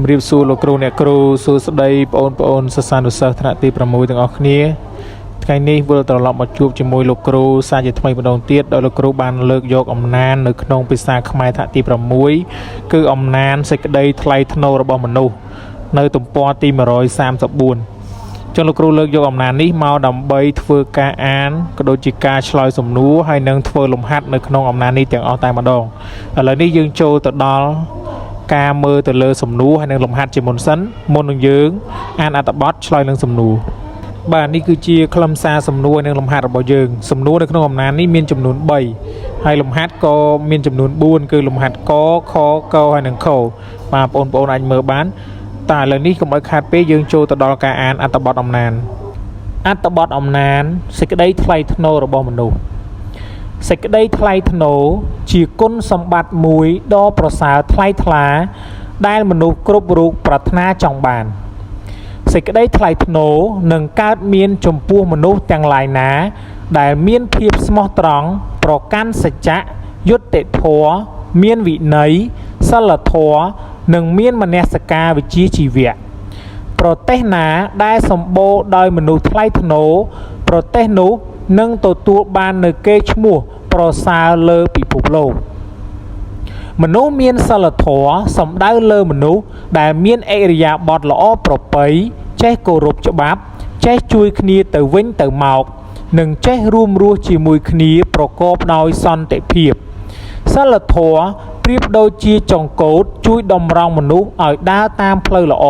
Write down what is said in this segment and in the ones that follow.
ជំរាបសួរលោកគ្រូអ្នកគ្រូសួស្តីបងប្អូនសិស្សានុសិស្សថ្នាក់ទី6ទាំងអស់គ្នាថ្ងៃនេះវិលត្រឡប់មកជួបជាមួយលោកគ្រូសាជាថ្មីម្ដងទៀតដោយលោកគ្រូបានលើកយកអំណាននៅក្នុងភាសាខ្មែរថ្នាក់ទី6គឺអំណានសេចក្តីថ្លៃថ្នូររបស់មនុស្សនៅទំព័រទី134ចឹងលោកគ្រូលើកយកអំណាននេះមកដើម្បីធ្វើការអានក៏ដូចជាការឆ្លើយសំណួរហើយនឹងធ្វើលំហាត់នៅក្នុងអំណាននេះទាំងអស់តែម្ដងឥឡូវនេះយើងចូលទៅដល់ ការមើលទៅលើសំណួរហើយនឹងលំហាត់ជាមុនសិនមុននឹងយើងអានអត្ថបទឆ្លើយនឹងសំណួរបាទនេះគឺជាខ្លឹមសារសំណួរនិងលំហាត់របស់យើងសំណួរនៅក្នុងអំណាននេះមានចំនួន3ហើយលំហាត់ក៏មានចំនួន4គឺលំហាត់កខកហើយនិងខបាទបងប្អូនអាចមើលបានតែឥឡូវនេះកុំឲ្យខាតពេកយើងចូលទៅដល់ការអានអត្ថបទអំណានអត្ថបទអំណានសេចក្តីថ្លៃថ្នូររបស់មនុស្ស សេចក្តីថ្លៃថ្នូរជាគុណសម្បត្តិមួយដ៏ប្រសើរថ្លៃថ្លា ដែលមនុស្សគ្រប់រូបប្រាថ្នាចង់បានសេចក្តីថ្លៃថ្នូរនឹងកើតមានចំពោះមនុស្សទាំងឡាយណា ដែលមានភាពស្មោះត្រង់ប្រកាន់សច្ចៈយុត្តិធម៌មានវិន័យសីលធម៌និងមានមនសិការវិជ្ជាជីវៈប្រទេសណាដែលសម្បូរដោយមនុស្សថ្លៃថ្នូរប្រទេសនោះនឹងទទួលបាននូវកេរ្តិ៍ឈ្មោះប្រសើរលើពិភពលោក មនុស្សមានសីលធម៌សំដៅលើមនុស្សដែលមានឥរិយាបថល្អប្រពៃចេះគោរពច្បាប់ ចេះជួយគ្នាទៅវិញទៅមក និងចេះរួមរស់ជាមួយគ្នាប្រកបដោយសន្តិភាពសីលធម៌ប្រៀបដូចជាចង្កូតជួយតម្រង់មនុស្សឲ្យដើរតាមផ្លូវល្អ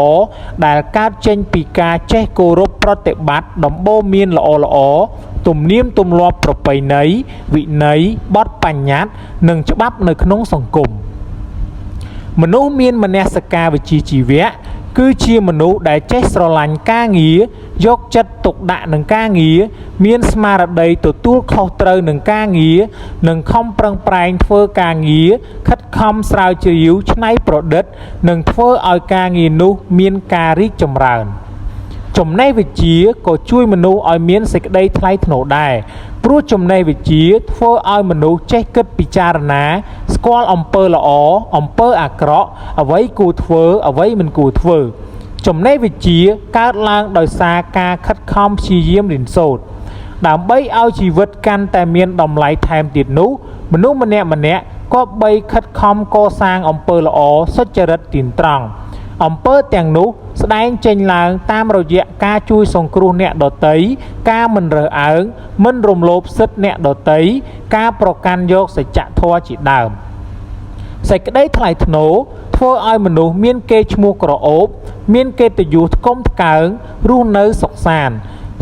ដែលកើតចេញពីការចេះគោរពប្រតិបត្តិដំបូន្មានល្អៗទំនៀមទម្លាប់ប្រពៃណីវិន័យបទបញ្ញត្តិនិងច្បាប់នៅក្នុងសង្គម មនុស្សមានមនសិការវិជ្ជាជីវៈគឺជាមនុស្សដែលចេះស្រឡាញ់ការងារយកចិត្តទុកដាក់នឹងការងារមានស្មារតីទទួលខុសត្រូវនឹងការងារនិងខំប្រឹងប្រែងធ្វើការងារខិតខំស្រាវជ្រាវច្នៃប្រឌិត និងធ្វើឲ្យការងារនោះមានការរីកចម្រើន ចំណេះវិជ្ជាក៏ជួយមនុស្សឲ្យមានសេចក្តីថ្លៃថ្នូរដែរព្រោះចំណេះវិជ្ជាធ្វើឲ្យមនុស្សចេះគិតពិចារណាស្គាល់អំពើល្អអំពើអាក្រក់អ្វីគួរធ្វើអ្វីមិនគួរធ្វើចំណេះវិជ្ជាកើតឡើងដោយសារការខិតខំព្យាយាមរៀនសូត្រដើម្បីឲ្យជីវិតកាន់តែមានតម្លៃថែមទៀតនោះមនុស្សម្នាក់ៗគប្បីខិតខំកសាងអំពើល្អសុចរិតទៀងត្រង់ អំពើទាំងនោះស្ដែងចេញឡើងតាមរយៈការជួយសង្គ្រោះអ្នកដទៃការមិនរើសអើងមិនរំលោភសិទ្ធិអ្នកដទៃការប្រកាន់យកសច្ចធម៌ជាដើមសេចក្តីថ្លៃថ្នូរធ្វើឲ្យមនុស្សមានកេរ្តិ៍ឈ្មោះក្រអូបមានកិត្តិយសថ្កុំថ្កើងរស់នៅសុខសាន្ត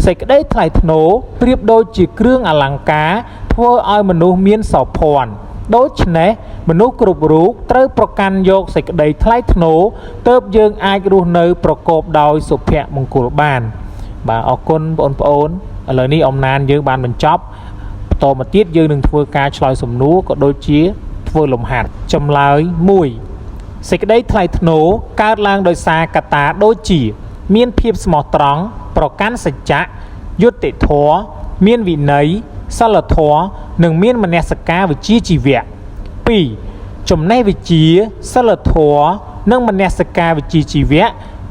សេចក្តីថ្លៃថ្នូរប្រៀបដូចជាគ្រឿងអលង្ការធ្វើឲ្យមនុស្សមានសោភ័ណ្ឌដូច្នេះមនុស្សគ្រប់រូបត្រូវប្រកាន់យកសេចក្តីថ្លៃថ្នូរទើបយើងអាចរស់នៅប្រកបដោយសុភមង្គលបាន បាទអរគុណបងប្អូនឥឡូវនេះអំណានយើងបានបញ្ចប់បន្តមកទៀតយើងនឹងធ្វើការឆ្លើយសំណួរក៏ដូចជាធ្វើលំហាត់ចម្លើយ1សេចក្តីថ្លៃថ្នូរកើតឡើងដោយសារកត្តាដូចជា មានភាពស្មោះត្រង់ប្រកាន់សច្ចៈយុត្តិធម៌មានវិន័យសីលធម៌និងមានមនសិការវិជ្ជាជីវៈ2ចំណេះវិជ្ជាសីលធម៌និងមនសិការវិជ្ជាជីវៈ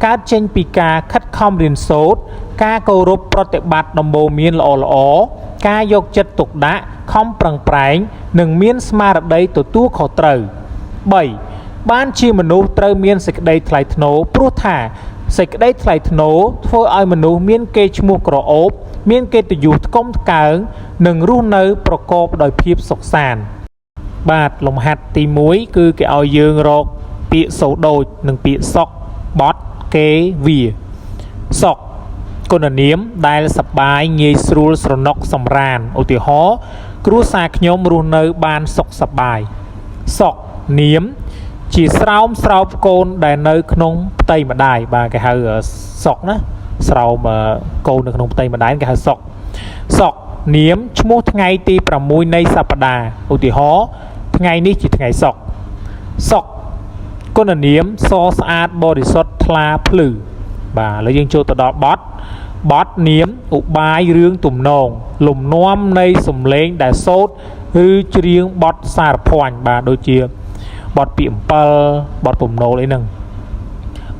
កើតចេញពីការខិតខំរៀនសូត្រការគោរពប្រតិបត្តិដំបូន្មានល្អៗការយកចិត្តទុកដាក់ខំប្រឹងប្រែងនិងមានស្មារតីទទួលខុសត្រូវ3បានជាមនុស្សត្រូវមានសេចក្តីថ្លៃថ្នូរព្រោះថាសេចក្តីថ្លៃថ្នូរធ្វើឲ្យមនុស្សមានកេរ្តិ៍ឈ្មោះក្រអូបមានកិត្តិយសថ្កុំថ្កើងនិងរស់នៅប្រកបដោយភាពសុខសាន្តបាទលំហាត់ទី1គឺគេឲ្យយើងរកពាក្យសូដូចនិងពាក្យសុកបត់គេវាសុកគុណនាមដែលសប្បាយងាយស្រួលស្រណុកសម្រានឧទាហរណ៍គ្រួសារខ្ញុំរស់នៅបានសុខសប្បាយសុកនាមជាស្រោមស្រោបកូនដែលនៅក្នុងផ្ទៃម្ដាយបាទគេហៅសុកណាស្រោមកូននៅក្នុងផ្ទៃម្ដាយគេហៅសុកសុកនាមឈ្មោះថ្ងៃទី6នៃសប្តាហ៍ឧទាហរណ៍ថ្ងៃនេះជាថ្ងៃសុកសុកគុណនាមសស្អាតបរិសុទ្ធថ្លាភ្លឺបាទឥឡូវយើងចូលទៅដល់បទបទនាមឧបាយរឿងទំនងលំនាំនៃសំឡេងដែលសូត្រឬច្រៀងបទសារភ័ញបាទដូចជាបទពាក្យ7បទពំនោលអីហ្នឹង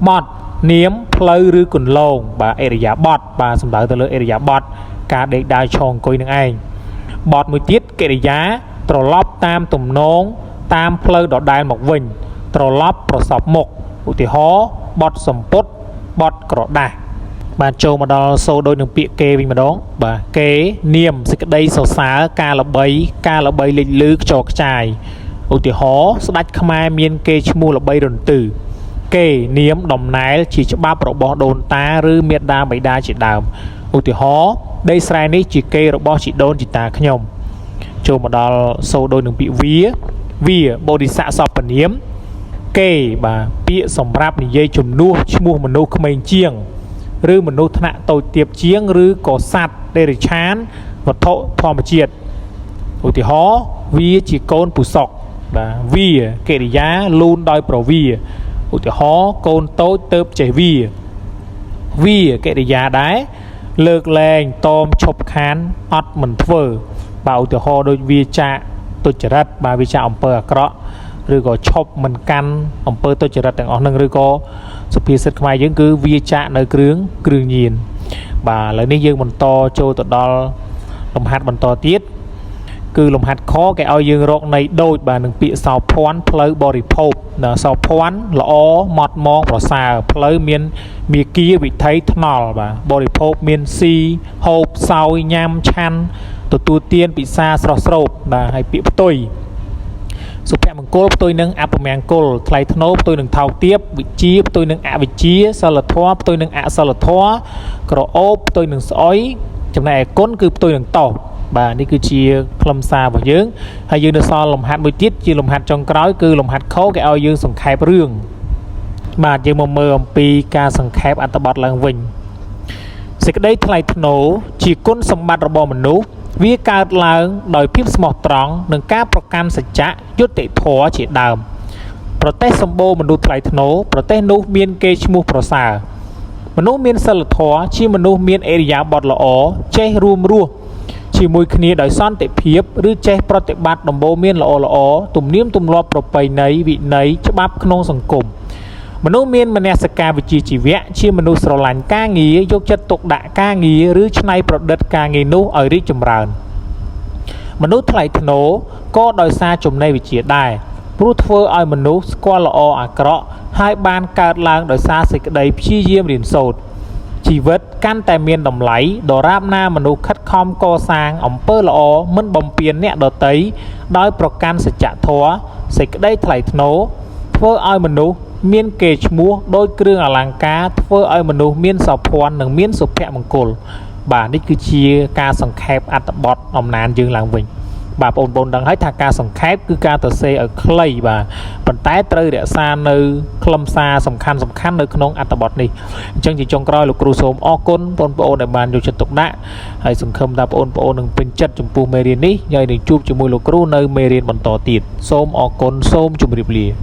បត់នាមផ្លូវឬគន្លងបាទអរិយាបថបាទសំដៅទៅលើអរិយាបថការដេកដើរឈរអង្គុយនឹងឯងបត់មួយទៀតកិរិយាត្រឡប់តាមទំនងតាមផ្លូវដដែលមកវិញ ត្រឡប់ប្រសពមុខឧទាហរណ៍បត់សម្ពុតបត់ក្រដាស់បាទចូលមកដល់សូដូចនឹងពាក្យគេវិញម្ដងបាទគេនាមសេចក្តីសរសើរការល្បីការល្បីលេចលឺខ្ចរខ្ចាយឧទាហរណ៍ស្ដេចខ្មែរមានគេឈ្មោះល្បីរន្ទឺគេនាមតំណែលជាច្បាប់របស់ដូនតាឬមេដាបិតាជាដើមឧទាហរណ៍ដីស្រែនេះជាគេរបស់ជីដូនជីតាខ្ញុំចូលមកដល់សូដូចនឹងពាក្យវាវាបរិស័កសព្វនាម គេបាទពាក្យសម្រាប់និយាយជំនួសឈ្មោះមនុស្សក្មេងជាង ឬមនុស្សថ្នាក់តូចទាបជាងឬក៏សត្វតិរច្ឆានវត្ថុធម្មជាតិឧទាហរណ៍វាជាកូនពុសុកបាទវាកិរិយាលូនដោយប្រវាឧទាហរណ៍កូនតូចទៅចេះវាវាកិរិយាដែរលើកលែងតមឈប់ខានអត់មិនធ្វើបាទឧទាហរណ៍ដូចវាចាកទុច្ចរិតបាទវាចាកអំពើអាក្រក់ឬក៏ឈប់មិនកាន់អំពើទុច្ចរិតទាំងអស់នឹងឬក៏សុភាសិតខ្មែរយើងគឺវាចាកនៅគ្រឿងគ្រឿងញៀនបាទឥឡូវនេះយើងបន្តចូលទៅដល់លំហាត់បន្តទៀតគឺលំហាត់ខគេឲ្យយើងរកនៃដូចបាទនឹងពាក្យសោភ័ណ្ឌផ្លូវបរិភោគដល់សោភ័ណ្ឌល្អម៉ត់មងប្រសើរផ្លូវមានមាគាវិថីថ្នល់បាទបរិភោគមានស៊ីហូបសោយញ៉ាំឆាន់ទទួលទានពិសាស្រស់ស្រូបបាទហើយពាក្យផ្ទុយសុភមង្គលផ្ទុយនឹងអពមង្គលថ្លៃថ្នូរផ្ទុយនឹងថោកទាបវិជ្ជាផ្ទុយនឹងអវិជ្ជាសិលធម៌ផ្ទុយនឹងអសិលធម៌ក្រអូបផ្ទុយនឹងស្អុយចំណែកឯគុណគឺផ្ទុយនឹងតោសបាទនេះគឺជាខ្លឹមសាររបស់យើងហើយយើងនៅសល់លំហាត់មួយទៀតជាលំហាត់ចុងក្រោយគឺលំហាត់ខគេឲ្យយើងសង្ខេបរឿងបាទយើងមកមើលអំពីការសង្ខេបអត្ថបទឡើងវិញសេចក្តីថ្លៃថ្នូរជាគុណសម្បត្តិរបស់មនុស្សវាកើតឡើងដោយភាពស្មោះត្រង់និងការប្រកាន់សច្ចៈយុត្តិធម៌ជាដើមប្រទេសសម្បូរមនុស្សថ្លៃថ្នូរប្រទេសនោះមានគេឈ្មោះប្រសើរមនុស្សមានសិលធម៌ជាមនុស្សមានឥរិយាបថល្អចេះរួមរស់ជាមួយគ្នាដោយសន្តិភាពឬចេះប្រតិបត្តិដំបូន្មានល្អល្អទំនៀមទម្លាប់ប្រពៃណីវិន័យច្បាប់ក្នុងសង្គមមនុស្សមានមនសិការវិជ្ជាជីវៈជាមនុស្សស្រឡាញ់ការងារយកចិត្តទុកដាក់ការងារឬច្នៃប្រឌិតការងារនោះឲ្យរីកចម្រើនមនុស្សថ្លៃថ្នូរក៏ដោយសារចំណេះវិជ្ជាដែរព្រោះធ្វើឲ្យមនុស្សស្គាល់ល្អអាក្រក់ហើយបានកើតឡើងដោយសារសេចក្តីព្យាយាមរៀនសូត្រជីវិតកាន់តែមានតម្លៃដរាបណាមនុស្សខិតខំកសាងអំពើល្អមិនបំពានអ្នកដទៃដោយប្រកាន់សច្ចធម៌សេចក្តីថ្លៃថ្នូរធ្វើឲ្យមនុស្សមានកេរ្តិ៍ឈ្មោះដោយគ្រឿងអលង្ការធ្វើឲ្យមនុស្សមានសោភ័ណ្ឌនិងមានសុភមង្គលបាទនេះគឺជាការសង្ខេបអត្ថបទអំណានយើងឡើងវិញបាទបងប្អូនដឹងហើយថាការសង្ខេបគឺការសរសេរឲ្យខ្លីបាទប៉ុន្តែត្រូវរក្សានៅខ្លឹមសារសំខាន់សំខាន់នៅក្នុងអត្ថបទនេះអញ្ចឹងជាចុងក្រោយលោកគ្រូសូមអរគុណបងប្អូនដែលបានយកចិត្តទុកដាក់ហើយសង្ឃឹមថាបងប្អូននឹងពេញចិត្តចំពោះមេរៀននេះហើយនឹងជួបជាមួយលោកគ្រូនៅមេរៀនបន្តទៀតសូមអរគុណសូមជម្រាបលា។